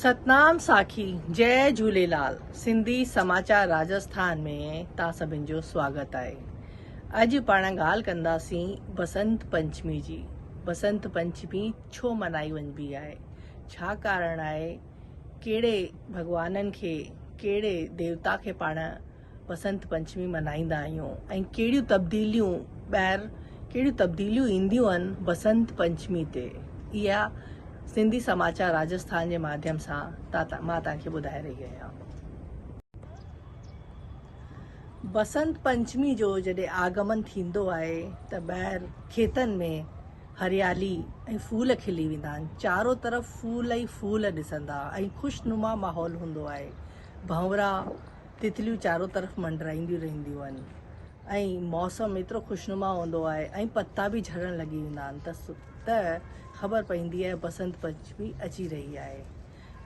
ستنام ساکي جئي جهوليلال سنڌي سماچار راجسٿان ۾ توهان سڀن جو سواگت آهي اڄ پاڻ ڳالهه ڪنداسين بسنت پنچمي جي بسنت پنچمي ڇو منائي وڃبي آهي ڇا ڪارڻ آهي ڪهڙي ڀڳوانن کي ڪهڙي ديوتا کي پاڻ بسنت پنچمي ملهائيندا آهيون ۽ ڪهڙيون تبديليون ٻاهر ڪهڙيون تبديليون اينديون آهن بسنت پنچمي تي اها سنڌي سماچار راجسٿان جي ماڌيم سان مان توهان کي ٻڌائي رهي آهيان. بسنت پنچمي جو جڏهن آگمن ٿيندو آهي ته ٻاهر کيتن ۾ هريالي ۽ ڦول کلي ويندا آهن چارو طرف ڦول ئي ڦول ڏسندا ۽ خوشنما ماحول هوندو آهي ڀنورا تتليون چارو طرف منڊرائينديون رهنديون آهن ۽ موسم ايترو خوشنما هوندو آهي ۽ پتا به جهڙڻ لڳي ويندا آهن ته ته خبر پوندي آهي بسنت پنچمي اچي رهي آهي.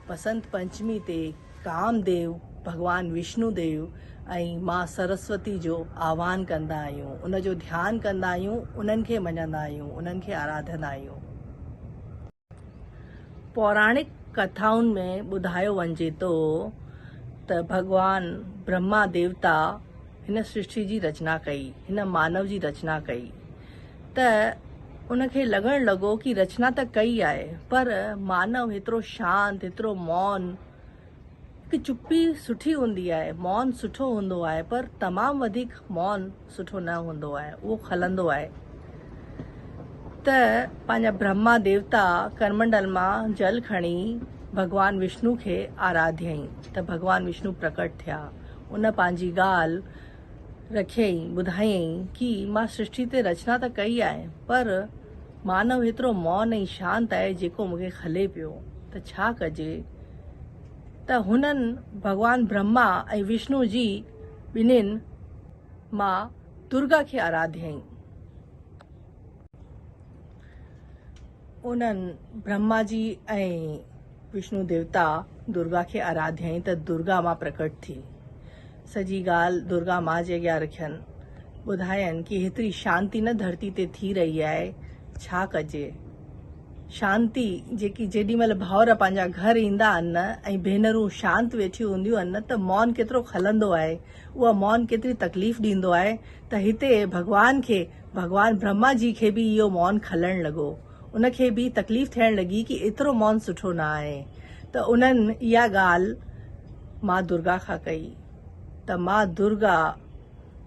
بسنت پنچمي تي ڪام ديو، ڀڳوان وشنو ديو ۽ مان سرسوتي جو آهوان ڪندا آهيون، ان جو ڌيان ڪندا آهيون، انهن کي مڃندا آهيون، انهن کي آراڌندا آهيون. پوراڻڪ ڪٿائن ۾ ٻڌايو وڃجي ٿو ته ڀڳوان برهما ديوتا هن سرشٽي جي رچنا ڪئي، هن مانو جي رچنا ڪئي ته ان کي لڳڻ لڳو ڪي رچنا ته ڪئي آهي پر مانو هيترو شانت، هيترو مون، هڪ چپي سٺي هوندي آهي، مون سٺو هوندو آهي پر تمام وڌيڪ مون سٺو نه هوندو آهي، اهو کلندو آهي ته پنهنجا برهما ديوتا ڪرمنڊل مان جل کڻي ڀڳوان وشنو کي آراڌيائين ته ڀڳوان وشنو پرڪٽ ٿيا، ان پنهنجي ڳالهه رکيائين، ٻڌايائين ڪي مان سرشٽي تي رچنا ته ڪئي آهي پر مانو هيترو مون ۽ شانت آهي جيڪو مون کي کلي پيو ته ڇا ڪجي؟ ته هنن ڀڳوان برهما ۽ وشنو جي ٻنهين مان درگا کي آراڌيائين. انهن برهما جي ۽ وشنو ديوتا درگا کي آراڌيائين ته درگا مان پرڪٽ ٿي. سڄي ڳالهه درگا ماء جي اڳيان رکين. ٻڌاين ڪي هيتري شانتي نه ڌرتي تي ٿي رهي آهي ڇا ڪجي؟ شانتي، جيڪي جيڏي مهل ڀائر پنهنجا گهر ايندا آهن نه ۽ ڀينرون شانت ويٺيون هونديون آهن نه ته مون ڪيترو کلندو آهي، اها مون ڪيتري تڪليف ڏيندو آهي ته هتي ڀڳوان کي، ڀڳوان برهما جي کي به اهو مون کلڻ لڳو. ان کي به تڪليف ٿيڻ لڳي ڪي ايترو مون سٺو نه آهي ته انهن اها ڳالهه ماء درگا کان ڪئي ته ماء درگا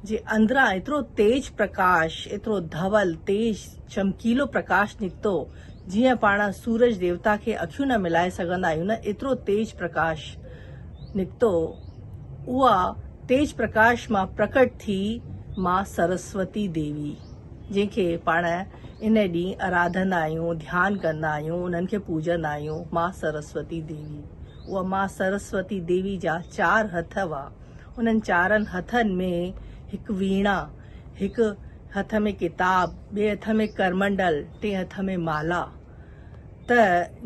جي اندران ايترو تيج پرڪاش، ايترو ڌول، تيج، چمڪيلو پرڪاش نڪتو، جيئن پاڻ سورج ديوتا کي اکيون نه ملائي سگهندا آهيون نه، ايترو تيج پرڪاش نڪتو. اها تيج پرڪاش مان پرڪٽ ٿي مان سرسوتي ديوي، جنهن کي پاڻ ان ڏينهن اراڌندا آهيون، ڌيان ڪندا آهيون، انهن کي پوڄندا آهيون، مان سرسوتي ديوي. اها مان سرسوتي ديوي جا چار هٿ هئا. انهن چارن هٿن ۾ هڪ ويڻا، هڪ هٿ ۾ ڪتاب، ٻئي هٿ ۾ ڪرمنڊل، ٽئين هٿ ۾ مالا. ته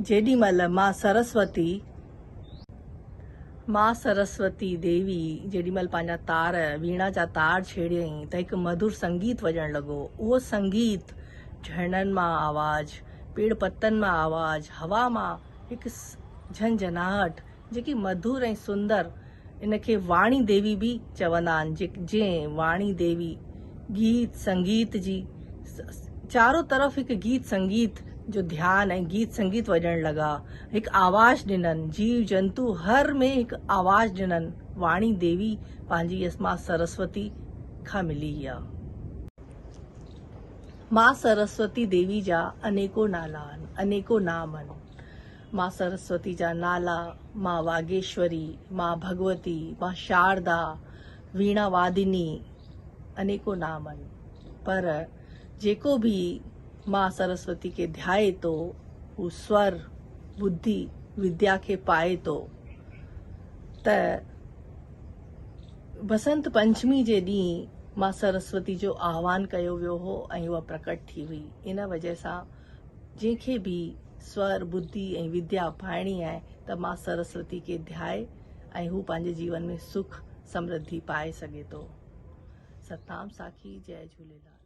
جيڏي مهل مان سرسوتي، مان سرسوتي ديوي جيڏي مهل پنهنجا تار، ويڻا جا تار ڇيڙيائين ته هڪ مڌر سنگيت وڄڻ لڳو. اهو سنگيت جهرڻن مان آواز، پيڙ پتن مان آواز، هوا مان هڪ جهنجهناهٽ، جيڪي مڌر ۽ سندر ان کي واڻي ديوي به چوندا آهن جنهن واڻي ديوي گيت سنگيت جي چارو طرف هڪ گيت سنگيت جو ڌيان ۽ گيت سنگيت وڄڻ لڳا هڪ آواز ڏنن جيو جنتو هر ۾ هڪ آواز ڏنن واڻي ديوي پنهنجي اس مان سرسوتي کان ملي هيا. مان سرسوتي ديوي جا انيڪو نالا آهن انيڪو نام آهن. مان سرسوتي جا نالا، مان واگيشوري، مان ڀڳوتي، مان شاردا، ويڻا وادني، انيڪو نام آهن. پر جيڪو به مان سرسوتي کي ڌيائي ٿو، هو سور، ٻڌي، وديا کي پائي ٿو ته بسنت پنچمي جي ڏينهن مان سرسوتي جو آهوان ڪيو ويو هو ۽ اها پرڪٽ ٿي هئي. ان وجهه سان جنهن کي به سور، ٻڌي ۽ وديا پائڻي آهي ته مان سرسوتي کي ڌيائي ۽ هو پنهنجي جيون ۾ سک سمرڌي پائي سگهي ٿو. ستنام ساکي جئي جهوليلال.